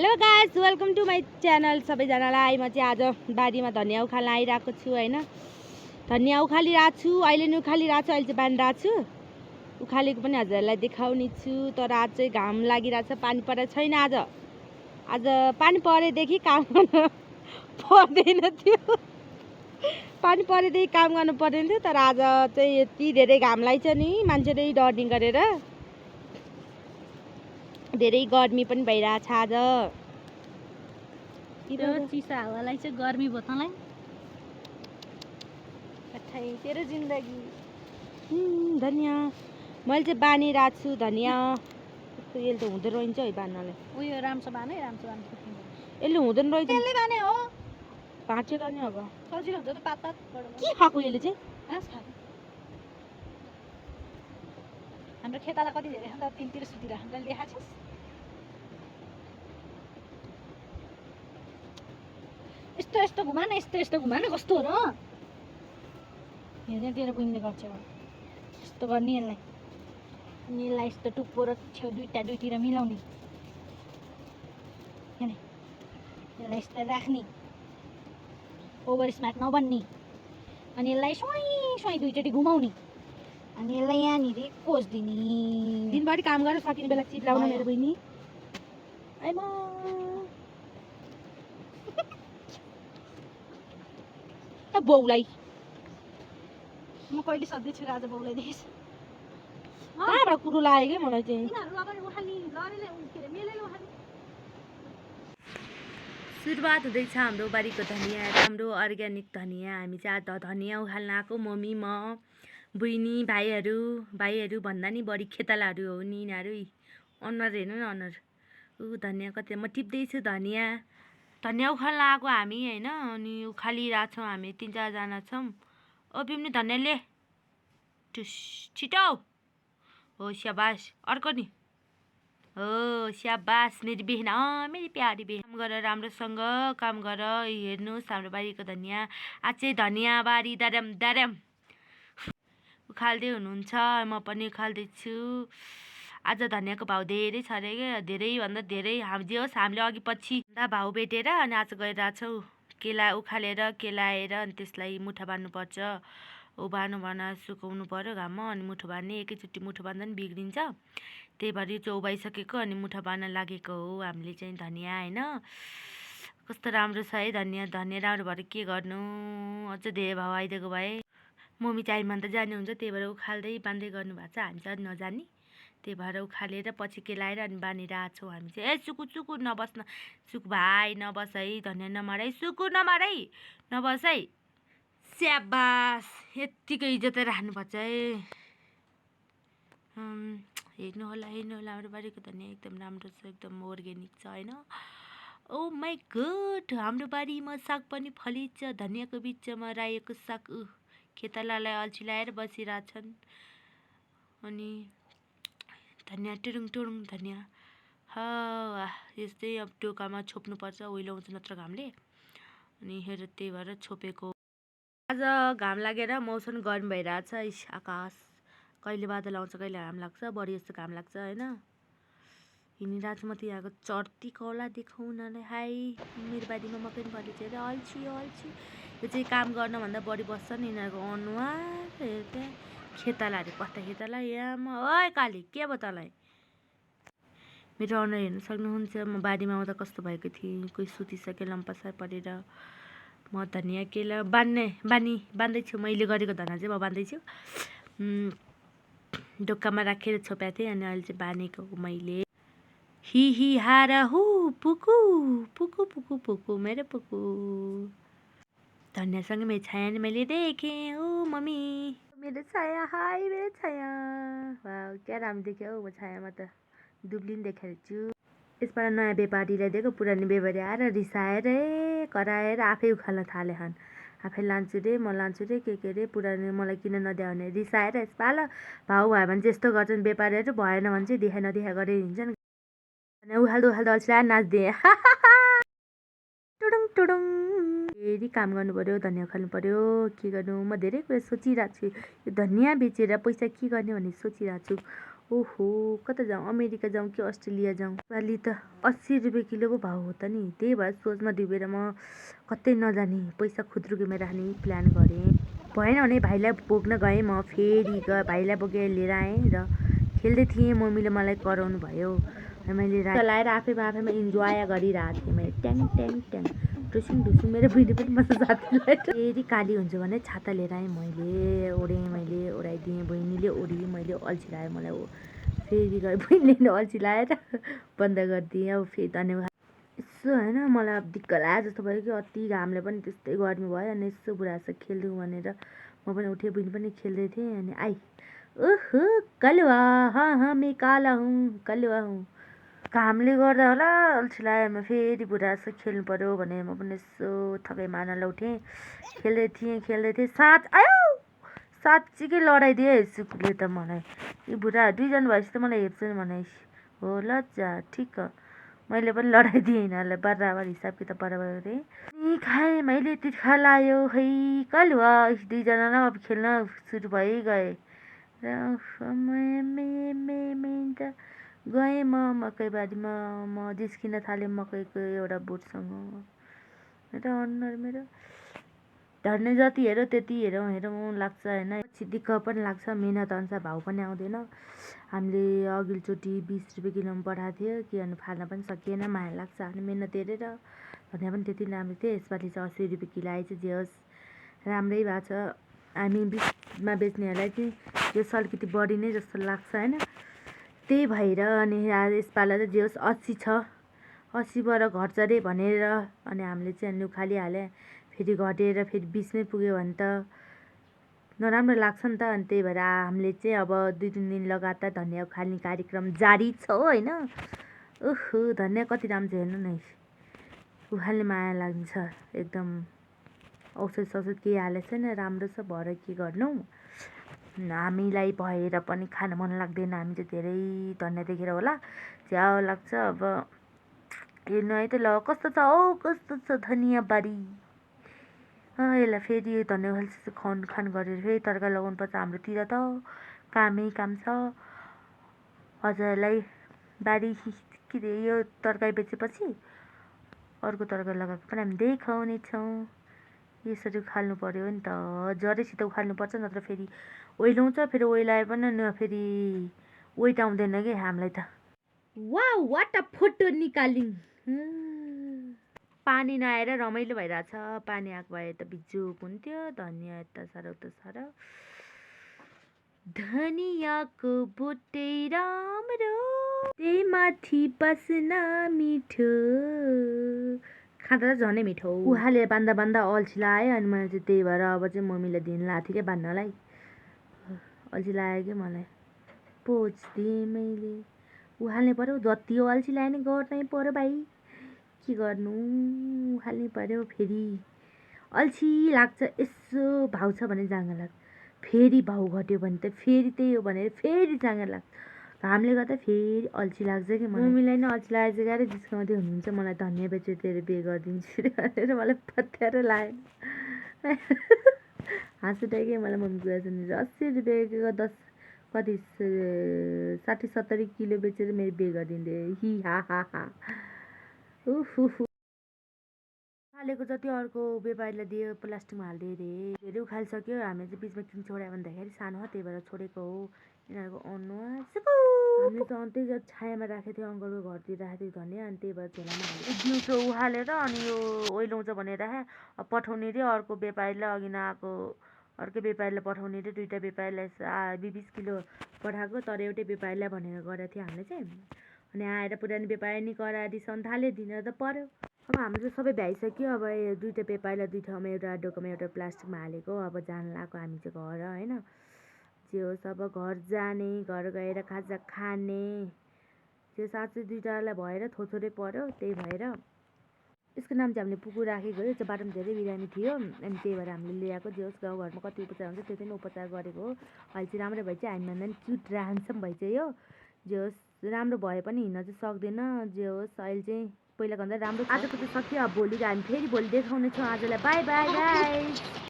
Hello guys, welcome to my channel. सबैजनालाई म चाहिँ आज बारीमा धनिया उखाल्न आइरहेको छु हैन। धनिया उखालिरहेको छु, अहिले नि उखालिरहेको छु, अहिले चाहिँ बाँधिरहेको छु। उखालेको पनि हजुरहरूलाई देखाउने छु। तर आज चाहिँ घाम लागिरहेछ, पानी परेको छैन। आज पानी परेदेखि काम गर्न पर्दैन थियो। पानी परेदेखि काम गर्नु पर्दैन थियो, तर आज चाहिँ यति धेरै घाम लाग्छ नि, मान्छेले डर्निङ गरेर धेरै गर्मी पनि भइरहेछ आज। त्यो चिसा हावालाई चाहिँ गर्मी बोत्नलाई कठै तेरो जिन्दगी। धनिया मैले चाहिँ बानिरहेको छु धनिया। यसले त हुँदो रहन्छ है बान्नलाई। उयो राम्रोसँग बाने यसले हुँदैन रहेछ। यसले बाने हो भाँचेर नि अब सजिलो हुन्छ त। पात के खाएको यसले चाहिँ घाँस खाएको। हाम्रो खेताला कति धेरै खान्छ, तिनतिर सुतिर हामीलाई देखाएको छस्। यस्तो यस्तो घुमान, यस्तो यस्तो घुमान कस्तो हो र? हेरेर तेरो बुझ्ने गर्छ यस्तो गर्ने यसलाई। अनि यसलाई यस्तो टुप्पो र छेउ दुईतिर मिलाउने। हेर्ने यसलाई यस्तो राख्ने, ओभर स्मार्ट नबन्ने। अनि यसलाई स्वाई स्वाई दुईचोटि घुमाउने। अनि यसलाई यहाँनिर कोच्दिने। दिनभरि काम गरेर सकिने बेला चिप लाउन मेरो बहिनी। आइमा बौलाई म कहिले सक्दैछु आज बौलाई देखेछ। कहाँबाट कुरो लाग्यो क्या मलाई चाहिँ। सुरुवात हुँदैछ हाम्रो बारीको धनिया, राम्रो अर्ग्यानिक धनिया। हामी चाहिँ आज धनिया उखाल्न आएको, मम्मी, म, बहिनी, भाइहरू भन्दा नि बढी खेतालाहरू हो नि यिनीहरू। अनुहार हेर्नु न अनुहार। धनिया कति म टिप्दैछु धनिया उखाल्न आएको हामी होइन। अनि उखालिरहेको छौँ हामी, 3-4 जना छौँ। ओ पिम्नी धनिया ले टुस छिटो हो। स्याबास, अर्को नि हो। स्याबास मेरी बेहना, मेरी प्यारी बेहना। काम गर, राम्रोसँग काम गर। हेर्नुहोस् हाम्रो बारीको धनिया। आज चाहिँ धनिया बारी दरम उखाल्दै हुनुहुन्छ, म पनि उखाल्दैछु। आज धनियाको भाउ धेरै छ अरे क्या, धेरैभन्दा धेरै। जे होस् हामीले अघि पछि भाउ भेटेर अनि आज गइरहेछौँ। उखालेर केलाएर अनि त्यसलाई मुठा बान्नुपर्छ। भन सुकाउनु पर्यो घाममा। अनि मुठो बान्ने, एकैचोटि मुठो बान्दा नि बिग्रिन्छ। त्यही भएर यो चौबाइसकेको अनि मुठा बान्न लागेको हो हामीले चाहिँ धनिया होइन। कस्तो राम्रो छ है धनिया राम्रो भएर के गर्नु। अझ धेरै भाउ आइदिएको भए मम्मी चाहिँ आइमान त जाने हुन्छ, त्यही भएर उखाल्दै बान्दै गर्नुभएको छ। हामी चाहिँ नजाने, त्यही भएर उखालेर पछि केलाएर अनि बानिरहेको छौँ हामी चाहिँ। सुकु नबस्न, सुकु भाइ नबस है, धनिया नमार है, सुकु नमार है, नबस है। स्याबास, यत्तिको इज्जतै राख्नुपर्छ है। हेर्नु होला हाम्रो बारीको धनिया एकदम राम्रो छ, एकदम अर्ग्यानिक छ होइन। ओ माई गड, हाम्रो बारीमा साग पनि फलिन्छ। धनियाको बिचमा रायोको साग। खेतालालाई अल्छी लाएर बसिरहेछन्। अनि धनिया टुरुङ धनिया यस्तै अब टोकामा छोप्नुपर्छ, ओइलाउँछ नत्र घामले। अनि हेर त्यही भएर छोपेको। आज घाम लागेर मौसम गरम भइरहेछ। आकाश कहिले बादल आउँछ कहिले घाम लाग्छ, बढी जस्तो घाम लाग्छ होइन। हिँडिरहेको छु म त यहाँको चर्ती कौला देखाउनलाई। हाई मेरो बारीमा मकै पनि फलेको छ। अल्छी यो चाहिँ काम गर्नभन्दा बढी बस्छ नि यिनीहरूको अनुहार। हेर्दै खेतालाहरू कता खेताला यहाँमा। ओए काली के भयो तँलाई? मेरो अनुहार हेर्न सक्नुहुन्छ। म बारीमा आउँदा कस्तो भएको थिएँ। कोही सुतिसक्यो लम्पासार परेर। म धनिया केला बान्दैछु। मैले गरेको धनिया चाहिँ म बान्दैछु। ढोकामा राखेर छोपेको थिएँ अनि अहिले चाहिँ बानेको हो मैले। हि हार हु पुकु मेरो पुकु। धनियासँग मेरो छाया नि मैले देखेँ। ओ मम्मी मेरो छाया, हाई मेरो छाया। वाउ क्या राम्रो देख्यो हौ। म छायामा त दुब्लिन देखाएको छु। यसबाट नयाँ व्यापारीलाई दिएको, पुरानो व्यापारी आएर रिसाएर कराएर आफै उखाल्न थाले खान। आफै लान्छु रे, म लान्छु रे, के रे, पुरानो मलाई किन नद्या भने रिसाएर यसपाल भाउ भयो भने चाहिँ यस्तो गर्छन् व्यापारीहरू, भएन भने चाहिँ देखा नदेखा गरेर हिँड्छन्। उखाल्दो अल्छी लाएर नाच्दिएँ। टुडुङ फेरि काम गर्नु पऱ्यो, धनिया उखाल्नु पऱ्यो, के गर्नु। म धेरै कुरा सोचिरहेको छु। यो धनिया बेचेर पैसा के गर्ने भन्ने सोचिरहेको छु। ओहो कता जाउँ अमेरिका जाउँ कि अस्ट्रेलिया जाउँ पालि त 80 रुपियाँ किलो पो भाउ हो त नि त्यही भएर सोचमा डुबेर म कतै नजाने पैसा खुद्रुकेमा राख्ने प्लान गरेँ भएन भने भाइलाई बोक्न गएँ म फेरि भाइलाई बोकेर लिएर आएँ र खेल्दै थिएँ मम्मीले मलाई कराउनु भयो र मैले चलाएर आफैमा इन्जोय गरिरहेको थिएँ मैले ट्याङ ट्याङ ट्याङ ढुसुङ ढुसुङ मेरो बहिनी पनि मसँग साथीलाई फेरि काली हुन्छ भने छाता लिएर आएँ मैले ओढाइदिएँ बहिनीले ओढी मैले अल्छी लाग्यो मलाई फेरि गएर बहिनीले अल्छी लाएर बन्द गरिदिएँ अब फेरि धन्यवाद यसो होइन मलाई अब दिक्क लाग्यो जस्तो भयो कि अति घामले पनि त्यस्तै गर्मी भयो अनि यसो बुढाजस्तो खेलिदिउँ भनेर म पनि उठेँ बहिनी पनि खेल्दै थिएँ अनि आई ओहो कलुवा हाँ मैं काला हूँ कलुवा हूँ घामले गर्दा होला अल्छी लाग्यो म फेरि बुढा जस्तो खेल्नु पर्यो भने म पनि यसो थकाइ मार्नलाई उठेँ खेल्दै थिएँ साँझ आयो साँच्चीकै लडाइदियो सुकुले त मलाई यी बुढा दुईजना भएपछि त मलाई हेप्छन् भने हो ल जा ठिक मैले पनि लडाइदिएँ यिनीहरूलाई बराबर हिसाब किताब बराबर गरेँ नि खाएँ मैले तिर्खा लायो है कलुवा दुईजना न अब खेल्न सुरु भइ गए र त गएँ म मकैबारीमा म जिस्किन थालेँ मकैको एउटा बोटसँग र अनुहार मेरो धर्ने जति हेऱ्यो त्यति हेरौँ लाग्छ होइन पछि दिक्क पनि लाग्छ मिहिनेत अनुसार भाउ पनि आउँदैन हामीले अघिल्लोचोटि 20 रुपियाँ किलोमा पठाएको थियो कि अनि फाल्न पनि सकिएन माया लाग्छ आफ्नो मिहिनेत हेरेर धनियाँ पनि त्यति राम्रो थियो यसपालि चाहिँ 80 रुपियाँ किलो आएछ जे होस् राम्रै भएको छ हामी 20मा बेच्नेहरूलाई चाहिँ यो अलिकति बढी नै जस्तो लाग्छ होइन त्यही भएर अनि यसपालि चाहिँ जे होस् 80 छ 80बाट घट्छ अरे भनेर अनि हामीले चाहिँ अनि उखालिहाल्यो फेरि घटेर फेरि 20मै पुग्यो भने त नराम्रो लाग्छ नि त अनि त्यही भएर हामीले चाहिँ अब 2-3 दिन लगातार धनियाँ उखाल्ने कार्यक्रम जारी छ होइन ओहो धनियाँ कति राम्रो छ हेर्नु न उखाल्ने माया लाग्छ एकदम औषध केही हालेको छैन राम्रो छ भएर के गर्नु हामीलाई भएर पनि खान मन लाग्दैन हामी चाहिँ धेरै धनियाँ देखेर होला च्याउ लाग्छ अब हेर्नु है त ल कस्तो छ औ कस्तो छ धनियाँ बारी यसलाई फेरि धनियाँ उखाल्छ खान गरेर फेरि तरकारी लगाउनु पर्छ हाम्रोतिर त कामै काम छ हजुरलाई बारी के अरे यो तरकारी बेचेपछि अर्को तरकारी लगाएको पनि हामी देखाउनेछौँ यसरी उखाल्नु पर्यो नि त जरैसित उखाल्नुपर्छ नत्र फेरि ओइलाउँछ फेरि ओइलाए पनि फेरि वेट आउँदैन कि हामीलाई त वाउ वाट अ फोटो निकालिङ पानी नआएर रमाइलो भइरहेछ पानी आएको भए त बिजोक हुन्थ्यो धनियाँ यता साह्रो उता साह्रो धनियाँको बोटै राम्रो त्यही माथि बस्न मिठो खाँदा त झनै मिठो उखाले बान्दा अल्छी लाग्यो अनि मैले चाहिँ त्यही भएर अब चाहिँ मम्मीलाई दिन लाएको थिएँ कि बान्नलाई अल्छी लाग्यो कि मलाई पोछिदिएँ मैले उखाल्नै पर्यो जति हो अल्छी लाग्यो नि गर्नै पर्यो भाइ के गर्नु उखाल्नै पर्यो फेरि अल्छी लाग्छ यसो भाउ छ भने जाँगर लाग्छ फेरि भाउ घट्यो भने त फेरि त्यही हो भनेर फेरि जाँगर लाग्छ घामले गर्दा फेरि अल्छी लाग्छ कि मम्मीलाई नै अल्छी लागेको चाहिँ गाह्रै जिस्काउँदै हुनुहुन्छ मलाई धनियाँ बेचेर तेरो बिहे गरिदिन्छु भनेर मलाई पत्याएर लाग्यो हाँस उठाएकै मलाई मम्मी कुरा सुनेर 80 रुपियाँको 10 कति 60-70 किलो बेचेर मेरो बिहे गरिदिँदै हि हा उफु उखालेको जति अर्को व्यापारीलाई दियो प्लास्टिकमा हालिदियो अरे धेरै उखालिसक्यो हामीले चाहिँ बिचमा किन छोड्यो भन्दाखेरि सानो हो त्यही भएर छोडेको हो यिनीहरूको अनुहार हामीले त त्यही छायामा राखेको थियो अङ्कलको घरतिर राखेको थियो धनियाँ अनि त्यही भएर झोलामा हालेको दिउँसो उखालेर अनि यो ओइलाउँछ भनेर पठाउने रे अर्को व्यापारीलाई अघि नआएको अर्कै व्यापारीलाई पठाउने रे दुईवटा व्यापारीलाई 20 किलो पठाएको तर एउटै व्यापारीलाई भनेर गरेको थियो हामीले चाहिँ अनि आएर पुरानो व्यापारी नि कराएर रिसाउनु थाल्यो दिन त पर्यो अब हाम्रो चाहिँ सबै भ्याइसक्यो अब दुईवटा व्यापारीलाई दुई ठाउँमा एउटा डोकोमा एउटा प्लास्टिकमा हालेको अब जान लाग्यो हामी चाहिँ घर होइन जे होस् अब घर जाने घर गएर खाजा खाने त्यो साँच्चै दुईवटालाई भएर थोरै पर्यो त्यही भएर यसको नाम चाहिँ हामीले पुकु राखेको हो त्यो बाटोमा धेरै बिरामी थियो अनि त्यही भएर हामीले ल्याएको जे होस् गाउँघरमा कति उपचार हुन्छ त्यो चाहिँ उपचार गरेको हो अहिले चाहिँ राम्रो भइसक्यो हामीभन्दा पनि क्युट ह्यान्डसम भइसक्यो जे होस् राम्रो भए पनि हिँड्न चाहिँ सक्दैन जे होस् अहिले चाहिँ पहिलाको भन्दा राम्रो आजको चाहिँ सक्यो अब भोलिको हामी फेरि भोलि देखाउने छौँ आजलाई बाई बाई गाइस